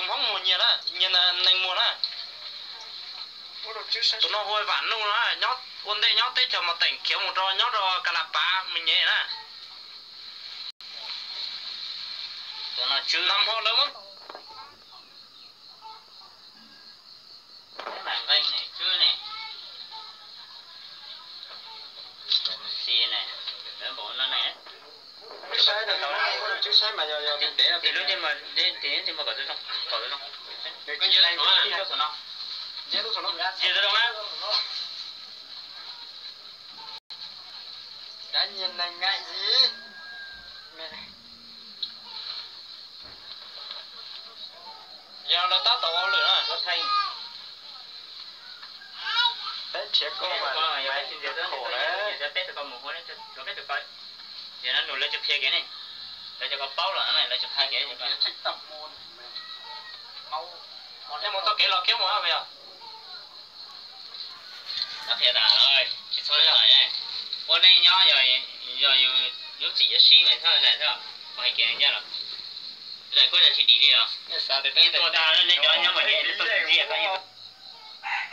Hmoob Muas nyiag na, nyiag neeg Muas na. Tus no hu ua Vam Nuj na, nyob ua ntej nyob teb chaws Mos Teem khiav mus rau nyob rau Kas Las Pav me nyem na. Nag hmo lawv muab Cá nyiag neeg ngại gì? Yog lawv tab tom ua lawm na. Peb nrhiav koj mas khổ lawm. Yog no nug lawv tsis qhia kev ne, lawv cov ko paub lawm lawv tsis qhia kev. Mus tau kev los kiab mus yog. Qhia tas lawm tsis txhob lais, ua neej nyob yog yus lub txim yuav sib mas txhob lais, txhob hais kev ncaj los. Zais kuj zais tsis dim li os. Tuag tas nej cov nyob mas nej tuag ntxiv.